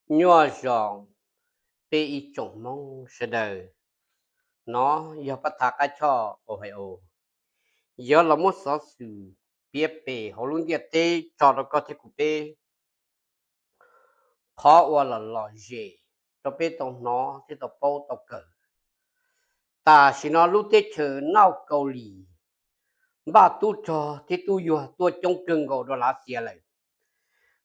Nyuaj zoo peb ib tsoom Hmoob sawv daws. Nov yog pab thav qab choj Ohio, yuav los muab xov xwm piav pem hauv lub ntiaj teb tso rau koj thiab kuv peb qhov uas lom lom zem rau peb tau hnov thiab tau paub tau kawm. Tam sim no lub teb chaws North Korea npaj tub rog thiab tub yuag tuaj coob kawg nkaus rau Lav Xias lawm.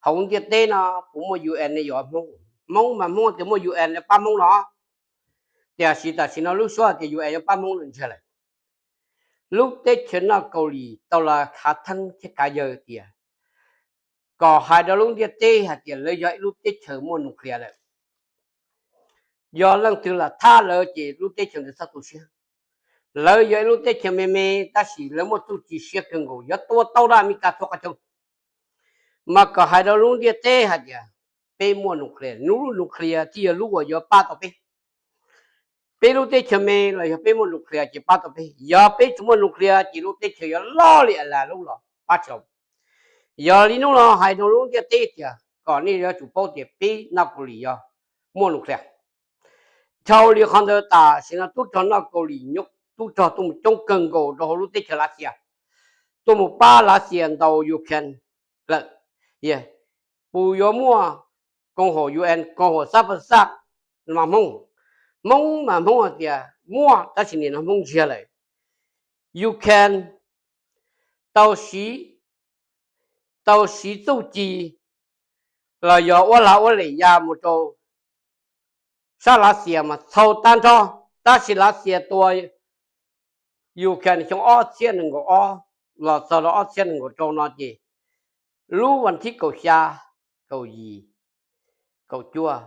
Hauv ntiaj teb no puas muaj U N ne yuav Hmoob? Hmoob mas Hmoob tias muaj U N yuav pab Hmoob no. Tiam sis tam sim no lub suab tias U N yuav pab Hmoob no ntsiag lawm. Lub teb chaws North Korea tau los khav theeb thiab khav yawg tias kom hais rau lub ntiaj teb hais tias lawv yog ib lub teb chaws muaj nuclear lawm. Yog leej twg lam thab lawv ces lub teb chaws ntawd txhob tu siab. Lawv yog ib lub teb chaws me me tab sis lawv muaj txuj ci siab kawg nkaus, yuav tua tau rau Amelikas txhua qhov chaw. Mas kom hais rau lub ntiaj teb hais tias peb muaj nuclear, lub nuclear thiaj yog lub uas yuav pab tau peb. Peb lub teb chaws me los yog peb muaj nuclear ces pab tau peb. Yog peb tsis muaj nuclear ces lub teb chaws yuav loj li a las lub los pab tsis tau. Yog li hnub no hais rau lub ntiaj teb tias kom nej yuav tsum paub tias peb North Korea yog muaj nuclear. Dhau li qhov ntawd tam sim no tub rog North Korea nyob tub rog tuaj mus coob kawg nkaus rau hauv lub teb chaws Lav Xias, tuaj mus pab Lav Xias ntaus Ukraine lawm. Puas yuav muaj koom haum U N, koom haum xab pas xaj mas Hmoob? Hmoob mas Hmoob hais tias muaj, tab sis nim no Hmoob ntsiag lawm. Ukraine tau siv, tau siv txuj ci los yog ua lag ua lem ya mus rau sab Lav Xias mas txhaum tag nrho, tab sis Lav Xias tua Ukraine xyoo ob txhiab nees nkaum ob los txog rau ob txhiab nees nkaum rau no ces lub vas thib kaum xya, kaum yim, kaum cuaj,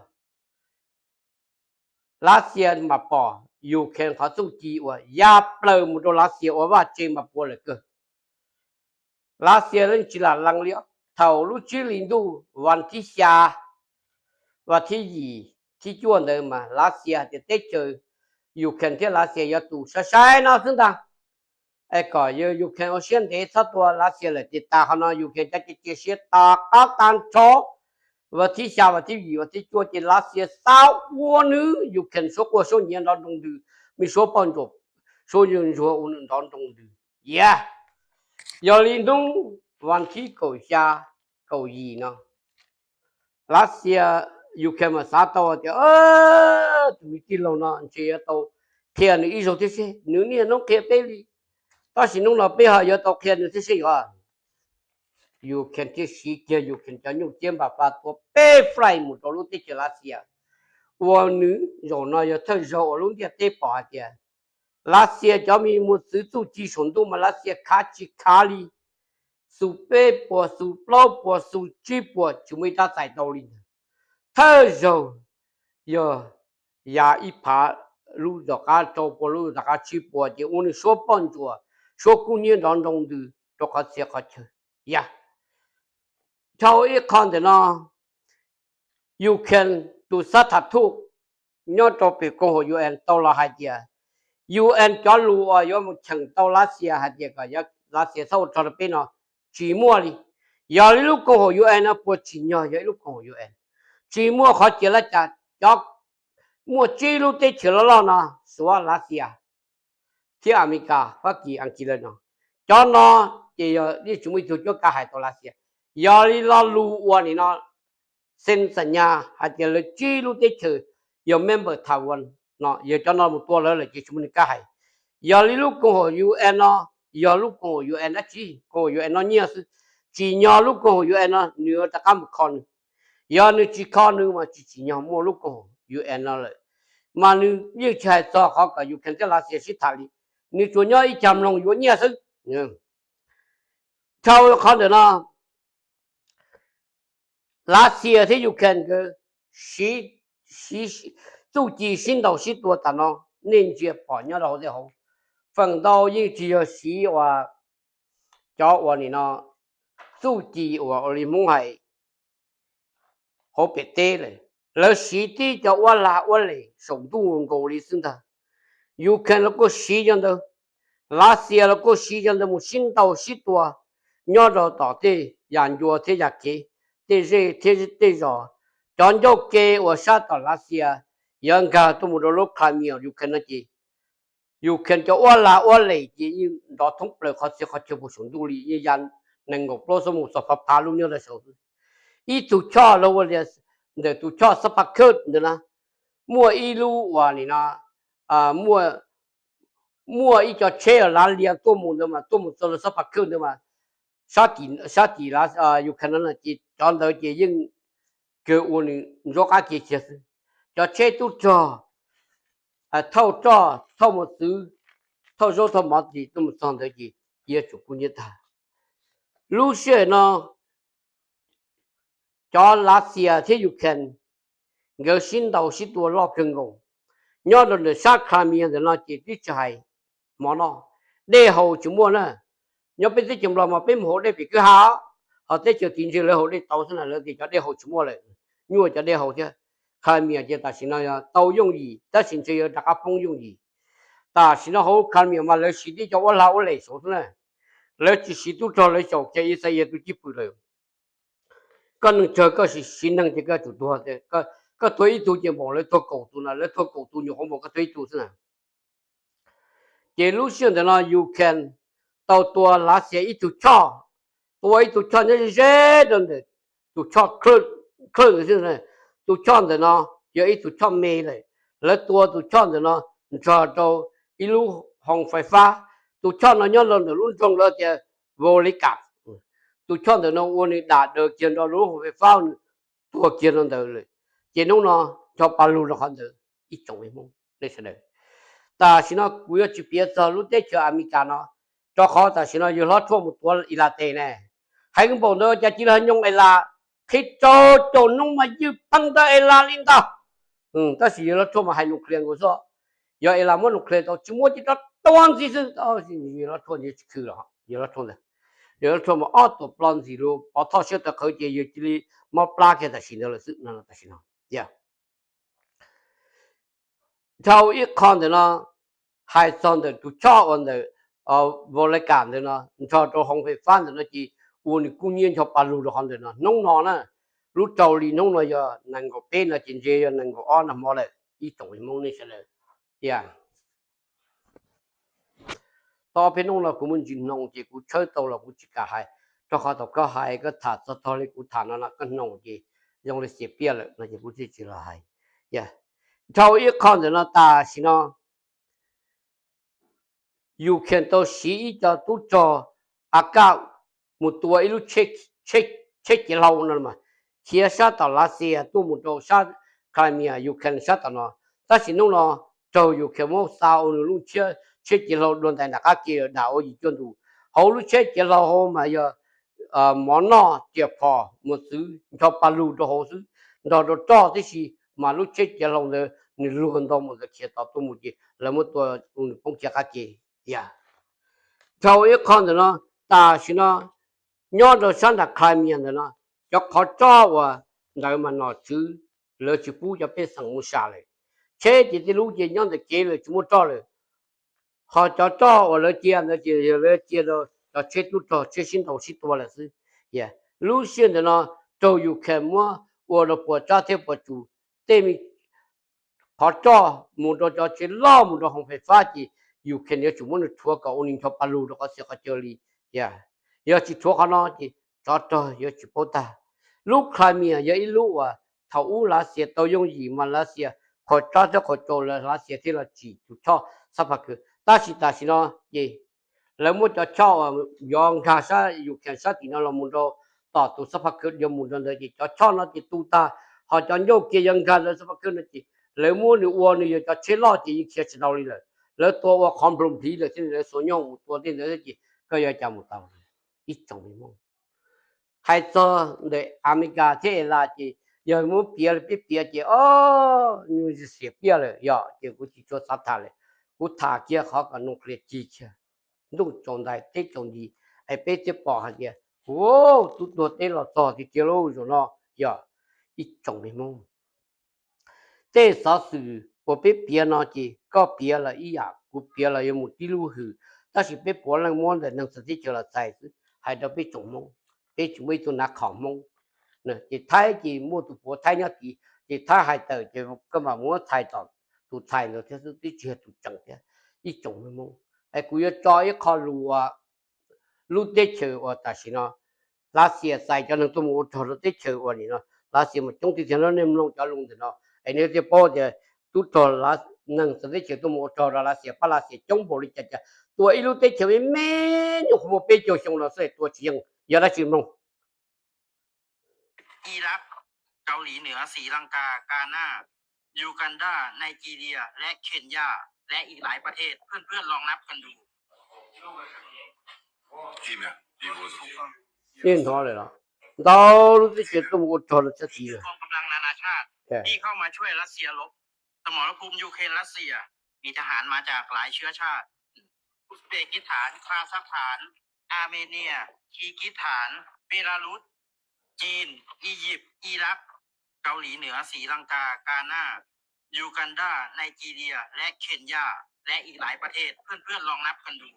Lav Xias mas pom Ukraine qhov txuj ci uas ya plaws mus rau Lav Xias ua vaj tse mas puas lawm kawg. Lav Xias yeej tsis lam lees li. Thaum lub tsib hlis ntuj vas thib xya, vas thib yim, thib cuaj ntawd mas Lav Xias hais tias teb chaws Ukraine thiab Lav Xias yuav tus sai sai no xwb ntag. Es kom yog Ukraine ua siab ntev txhob tua Lav Xias lawm ces tas qhov no Ukraine cov cia cia siab tas qab tag nrho. Vas thib xya, vas thib yim, vas thib cuaj ces Lav Xias xav ua nws Ukraine suab quaj suab nyiav nrov nroo ntws, me suab poj ntsuam, suab ntsuag ua nws nrov nroo ntws. Yog, yog li hnub vas thib kaum xya, kaum yim no Lav Xias, Ukraine mas xav tau tias tus me tij laug no ntshe yuav tau qhia nws ib zaug thiab seb, nws niaj hnub qhia peb li, tab sis hnub no peb ho yuav tau qhia nws thiab seb yuav. Ukraine thiaj siv kiag Ukraine cov nyuj ciab npam pa tua peb flight mus rau lub teb chaws Lav Xias, uas nws zaum no yog thawj zaug uas lub ntiaj teb pom hais tias Lav Xias cov me mos txwv txuj ci saum ntuj mas Lav Xias khav tsis khav li, xus peb puas, xus plaub puas, xus tsib puas, tsis muaj ib rab txais tau li ntag. Thawj zaug yog ya ib phav lub tom qab, rau pua lub tom qab, tsib puas, ces ua nws suab poj ntsuam, suab kub hnyiab nrov nroo ntws rau qhov txhia qhov chaw. Yog, dhau ib qho ntawm no, Ukraine tus xab tham thuj nyob rau pem koom haum U N tau los hais tias U N cov lus uas yuav mus cheem tau Lav Xias hais tias kom Lav Xias txhob ua rog rau peb no tsis muaj li. Yog li lub koom haum U N no puas tsim nyog yog ib lub koom haum U N? Tsis muaj qhov cia li cas. Cov, muaj tsib lub teb chaws loj loj no, Suav, Lav Xias thiab Amelikas, Fab Kis, Askiv lawm no, cov no ces yog yeej tsis muaj ib tug cuab kav hais tau Lav Xias. Yog li lo lus uas nim no xees xam nyas hais tias lawv tsib lub teb chaws yog member Taiwan no, yog cov no mus tua lawv lawm ces tsis muaj neeg kav hais. Yog li lub koom haum U N no yog lub koom haum U N dab tsi? Koom haum U N no nyiaj xwb. Tsim nyog lub koom haum U N no nws rov qab mus kho nws. Yog nws tsis kho nws mas tsis tsim nyog muaj lub koom haum U N no lawm. Mas nws yeej tsis hais txog qhov kom Ukraine thiab Lav Xias sib tham li, nws tsuas nyob ib cag mloog yuav nyiaj xwb. Dhau qhov ntawm no, Lav Xias thiab Ukraine nkawd siv, siv txuj ci sib ntaus sib tua tas no, nej ntsia pom nyob rau hauv tej hauv, feem ntau yeej tsis yog siv uas cov uas nim no txuj ci uas ua li Hmoob hais hauv pem teb lawm. Lawv siv tib cov uab lag uab les saum ntuj nkaus li xwb ntag. Ukraine los kuj siv cov ntawd, Lav Xias los kuj siv cov ntawd mus sib ntaus sib tua nyob rau tom tej yam ncua thiab yam kev, tej zej thiab tej zos. Cov ncauj ke uas sab tom Lav Xias yuav nkag tuaj mus rau lub Crimea Ukraine no ces Ukraine cov uab lag uab les ces yeej nrov thoob plaws qhov txhia qhov chaw puag saum ntuj li, yeej ya nees nkaum plaub xuab moos txog phav phav lub nyob rau saud. Ib tug choj lawv ua li ntawm tus choj Xab Pha Khawj ntawd na, muaj ib lub uas nim no muaj ib co tsheb lav lias tuaj mus ntawd mas tuaj mus txog rau Xab Pha Khawj ntawd mas sab tim Ukraine no ces cov ntawd ces yeej kawg ua nws ntsuab qab kev kiag xwb. Cov tsheb tub rog thauj roj thauj mos txwv, thauj zaub thauj mov ces tuaj mus txog ntawd ces cia tsum kub nyiab tag. Lub sij hawm no cov Lav Xias thiab Ukraine nkawd sib ntaus sib tua loj kawg nkaus. Nyob rau ntawm sab Crimea ntawm no ces twb tsis hais mov noj, dej haus tsis muaj na. Nyob peb teb chaws Nplog mas peb mus haus dej pem kwj ha, ho teb chaws tim ntsis lawv haus dej tau xwb na, lawv tias cov dej haus tsis muaj lawm, nyuaj cov dej haus thiab. Crimea ces tam sim no yog tau yooj yim tab sis ntshe yuav rov qab poob yooj yim. Tam sim no hauv Crimea mas lawv siv tib co uab lag uab les saud xwb na, lawv tsis siv tub rog lawv xyaum kiag Ixayees tus cwj pwm lawm. Koj neeg tsawg koj siv neeg ces koj tsum tuag, koj tuag ib tug ces npaum lawv tuag kaum tus na, lawv tuag kaum tus nyuam qhuav npaum koj tuag ib tug xwb na. Ces lub sij hawm ntawm no Ukraine tau tua Lav Xias ib tug choj, tua ib tug choj nyob ze ze rau ntawm tus choj Khawj ntawd xwb. Tus choj ntawm no yog ib tug choj me lawm, lawv tua tus choj ntawm no nrog rau ib lub hoo fais fab. Tus choj no nyob rau ntawm lub nroog lawv tias Volodka. Tus choj ntawm no ua nws dam daws kiag nrog lub hoo fais fab, nws tuag kiag rau ntawd lawm. Ces hnub no ncho pa lug rau qhov ntawd ib tsoom Hmoob sawv daws. Tam sim no kuv yuav tsis piav txog lub teb chaws Amelikas no, rau qhov tam sim no yawg hlob Trump mus tua Ilas tes ne. Heev npaum ntawd cas cia li nyoog Ilas, qhib rau caum hnub mas ywj pheej ntawm Ilas li ntag. Tab sis yawg hlob Trump mas hais nuclear nkaus xwb, yog Ilas muab nuclear tau tsis muab ces rov tua ntxiv xwb. Yawg hlob Trump tsis khw los, yawg hlob Trump ntawd, yawg hlob Trump mas ob tuam plo ntxim lus pov thoj siab tawv qhawv ces yawg cia li mob plab kiag tam sim ntawd lawm xwb no. Tam sim no dhau ib qho ntawm no hais txog ntawm tus choj uas ntawm Volodka ntawd no nrog rau hoo fais fab ntawm no ces ua nws kub nyiab ncho pa lug rau qhov ntawm no. Hnub no na, lub rau li hnub no yog nees nkaum peb no ces ntshe yog nees nkaum ob no hmo lawm ib tsoom Hmoob nej sawv daws. Tias tau peb hnub no kuv muaj ntsis hnoos ces kuv tshawb tau los kuv tsis kam hais, rau qhov thaum koj hais koj tham txog tog li kuv tham no no koj hnoos ces zoo li xiam pliaj lawm no ces kuv thiaj tsis los hais. Dhau ib qho ntawm no tam sim no Ukraine tau siv ib co tub rog Akab mus tua ib lub tsheb ciav hlau no mas, khiav sab tom Lav Xias tuaj mus rau sab Crimea Ukraine sab tom no. Tab sis hnub no raug Ukraine muab xa ua nws lub tsheb ciav hlau dua ntais nram qab ke dam ua yim cuaj ntus. Hauv lub tsheb ciav hlau hauv mas yog mov noj, riam phom, mos txwv ncho pa lug rau hauv xwb, nrog rau roj tib si, mas lub tsheb ciav hlau ntawd nws luag ntau mus ntawd khiav tom tuaj mus ces lawv muab tua ua nws poob kiag qab ke. Dhau ib qho ntawm no, tam sim no nyob rau sab nram Crimea ntawm no, cov qhov roj uas ntawd mas nom tswv lawv tsis pub cov pej xeem mus sam lawm. Tsheb ces tej lub ces nyob ntawm kev lawm tsis muaj roj lawm. Ho cov roj uas lawv cia ntawd ces yog lawv cia rau cov tsheb tub rog tsheb sib ntaus sib tua lawm xwb. Lub sij hawm ntawm no raug Ukraine muab ua rau puas tsab thiab puas tsum, tej me qhov roj mus rau cov tsheb loj mus rau hoo fais fab ces Ukraine yuav tsum muab nws rhuav kom ua nws ncho pa lug rau qhov txhia qhov chaw li. Yog tsis rhuav qhov no ces tsov rog yuav tsis paub tag. Lub Crimea yog ib lub uas thaum ub Lav Xias tau yooj yim mas Lav Xias qhuas tsab thiab qhuas tsau lawm Lav Xias thiaj los tsim tus choj Xab Pha Khwv. Tab sis tam sim no ces lawv muab cov choj uas yuav nkag sab Ukraine sab tim no los mus rau tom tus Xab Pha Khwv yuav mus rau ntawd ces cov choj no ces tu tag, ho cov ncauj ke yuav nkag rau Xab Pha Khwv no ces lawv muab nws ua nws yog cov tsheb loj ces yeej khiav tsis tau li lawm. Lawv tua ua qhov nplua nplig lawm thiab lawv xuas nyuj mus tua tej ntawd ces koj yuav cas mus tau. Ib tsoom Hmoob, hais txog ntawm Amelikas thiab Iran ces yog muab piav li peb piav ces o, nws xiam pliaj lawm yog ces kuv tsis tshua xav tham lawm. Kuv tham kiag qhov kom nuclear cig kiag, ntuj tsaus ntais teb tsaus nti, es peb thiaj pom hais tias, u, tub tuag teb los txog tiag tiag lauj zaum no. Yog ib tsoom Hmoob, tej xov xwm uas peb piav no ces koj piav los ib yam, kuv piav los yuav mus tib lub hwm, tab sis peb puav leej muab ntawm neeg txawv teb chaws los txais xwb. Hais rau peb tsoom Hmoob, peb tsis muaj ib tug nav qhom Hmoob, Ces Thaib ces muaj tus puav Thaib nyob tid, ces Thaib hais tawm ces koj mam muab txhais tom tus txhais ntawd thiab xwb, twb tsis yog tus tseem thiab. Ib tsoom Hmoob, es kuv yuav tso ib qho lus uas lub teb chaws uas tam sim no Lav Xias txais cov neeg tuaj mus ua rog rau teb chaws uas nim no Lav Xias mus coob tiag tiag no, nej mloog cov lus ntawm no es nej thiaj paub tias tub rog neeg txawv teb chaws tuaj mus ua rog rau Lav Xias, pab Lav Xias coob npaum li cas, cas tua ib lub teb chaws me me nyuam qhuav muaj peb caug xyoo no xwb tua tsis yeej. Yog dab tsi mloog. Iraq, Kauslim Nwm, Sri Lanka, Ghana, Uganda, Nigeria และ Kenya และ อีกหลายประเทศ เพื่อนๆลองนับกันดู Hnov lawm los, ntau lub teb chaws tuaj mus ua rog rau txhab tis lawm. กองกำลังนานาชาติที่เข้ามาช่วยรัสเซียรบ สมรภูมิยูเครนรัสเซีย มีทหารมาจากหลายเชื้อชาติ อุซเบกิสถาน คาซัคสถาน อาร์เมเนีย คีร์กิสถาน เบลารุส จีน อียิปต์ อิรัก เกาหลีเหนือ ศรีลังกา กาน่า ยูกันดา ไนจีเรีย และ เคนยา และ อีกหลายประเทศ เพื่อนๆลองนับกันดู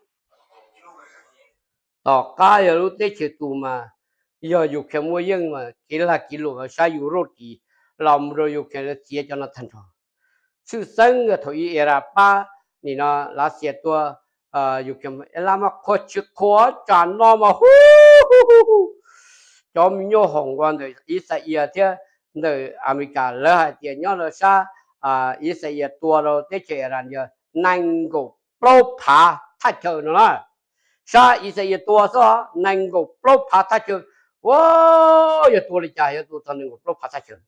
Tom qab yog lub teb chaws tus mas yog Ukraine muaj yeej mas kev lag kev luam sab Europe tid los mus rau Ukraine lawv txiav cov no tag nrho. Tshwj xeeb yog thaum ub Iran pab nim no Lav Xias tua Ukraine, Iran mas qhuas tsis qhuas tsam no mas hu, cov me nyuam hoom uas ntawm Ixayees thiab ntawm Amelikas lawv hais tias nyob rau sab Ixayees tua rau teb chaws Iran yog nees nkaum plaub phav thaj chaw no na. Sab Ixayees tua xwb nees nkaum plaub phav thaj chaw. Ua, yog tua li cas yuav tua txog nees nkaum plaub phav thaj chaw?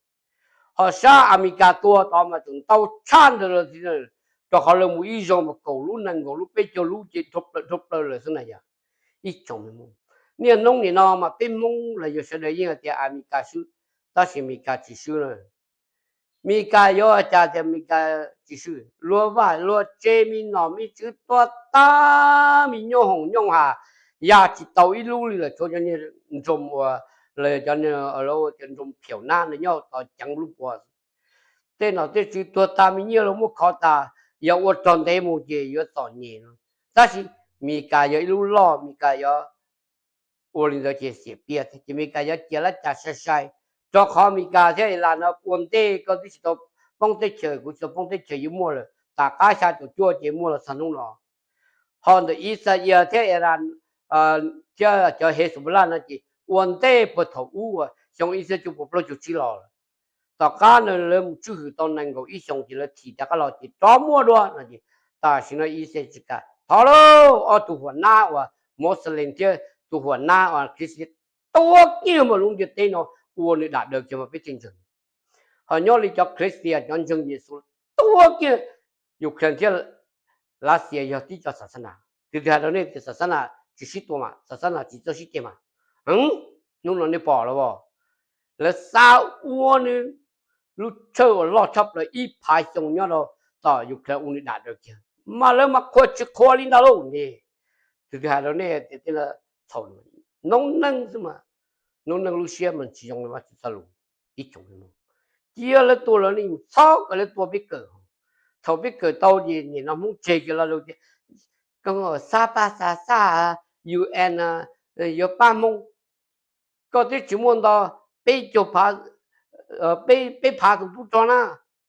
Ho sab Amelikas tua tod mas tseem ntau tshaj ntawd lawm, rau qhov lawv mus ib zaug mas kaum lub nees nkaum lub peb caug lub ces dhau plaws lawm xwb na yog. Ib tsoom Hmoob, niaj hnub nim no mas peb Hmoob los yog sawv daws yeej hais tias Amelikas swb, tab sis Amelikas tsis swb na. Amelikas yuav ua cas tias Amelikas tsis swb? Luag vaj luag tsev, me nom me tswv tuag tag, me nyuam hoom nyooj has ya tsis tau ib lub li lawm, tshuav cov niag nroog uas lawv cov niag tias nroog phiaum nab nws nyob tod ceev lub puas. Tej nom tej tswv tuag tag, me nyiaj los muab khov tas, yog ua rog ntev mus ces yuav txom nyem no. Tab sis Amelikas yog ib lub loj, Amelikas yuav ua li ntawd ces xiam piaj thiab, ces Amelikas yuav cia lab cas sai sai. Rau qhov Amelikas thiab Iran no ua ntej koj twb tsis tau poob teb chaws, kuv tsis tau poob teb chaws yuav muaj lawm, tom qab xya caum cuaj ces muaj los txog hnub no. Ho ntawm Ixayees thiab Iran thiab cov Hezbollah no ces ua ntej puag thaum ub uas xyoo ib txhiab cuaj puas plaub caug tsib los lawm. Tom qab no lawv mus tswj hwm tau nees nkaum ib xyoos ces lawv thim rov qab los ces rov muab dua no ces tam sim no Ixayees tsis kam. Thov lauj, ob tug huam nab uas Muslim thiab tus huam nab uas Khristin tua kiag mas lub ntiaj teb no ua nws dam daws kiag mas peb thiaj ntseeg. Ho nyob li cov Khristin cov ntseeg Yexus tua kiag Ukraine thiab Lav Xias yog tib co xas xas nas. Tus twg hais rau nej tias xas xas nas tsis sib tua mas, xas xas nas tsis txawj sib ceg mas? Hnub no nej pom los as, lawv xav ua nws lub tshawj uas loj tshaj plaws ib phav xyoo nyob rau tom Ukraine ua nws dam daws kiag, mas lawv mas qhuas tsis qhuas li ntawd lauj ne. Tus twg hais rau nej tias tej no txhaum, noob neej xwb mas, noob neej lub siab mas tsis zoo li Vajtswv txoj lus. Ib tsoom, cia lawv tua lawv, nej txhob kom lawv tua peb kawm. Thaum peb kawm tau ces nim no Hmoob tseg kiag lo lus tias koj xav pab xav xav UN yuav pab Hmoob. Koj twb tsis muaj nto peb caug phav, peb phav tus tub rog na,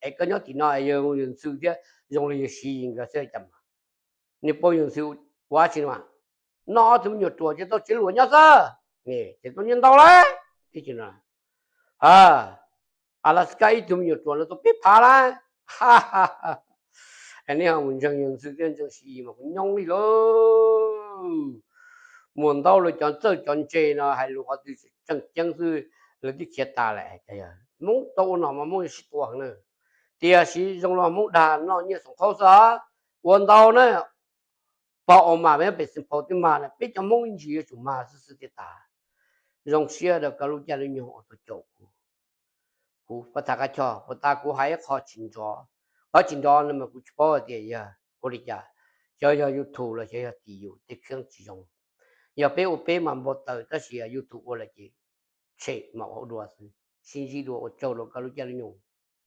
es koj nyob tim no yog Yawg Ntxhw thiab zoo li Yawg Siv Yis nkawd xwb cas mas, nej paub Yawg Ntxhw ua dab tsi no mas? Noj ob tug me nyuam ruam ces tau tsev luam nyob xwb, ces tau nyiaj ntau lawm. Tib tsis no, Alaska ib tug me nyuam ruam no tau peb phav lawm. Nej ho mus ntseeg Yawg Ntxhw thiab ntseeg Siv Yis mas kuv nyoo li lauj. Muaj ntau lawm cov txawj cov ntse no hais lus qhov twg tseem ceeb xwb, lawv twb khiav tas lawm. Hmoob tau ua nom mas Hmoob yuav sib tua heev na. Tiam sis zoo los Hmoob dag noj nyiaj xoom qhaub xwb, ua ntau na. Pog Obama pej xeem phaum twb mag na, peb cov Hmoob ib ntsis yuav tsum mag xwb xwb thiaj tas. Zoo siab rau koj lub caij lub nyoog uas tuaj caum kuv. Kuv pab tham qab choj puas tas kuv hais ib qho tsis nrov, qhov tsis nrov no mas kuv tsis paub hais tias yog ua li cas. Xyov yog YouTube los xyov yog tim yus tej kheeb tsis zoo. Yog peb ua peb mas npau taws, tab sis YouTube ua lawm ces tshem mas ua dua xwb. Sib ntsib dua, ua tsaug rau koj lub caij lub nyoog.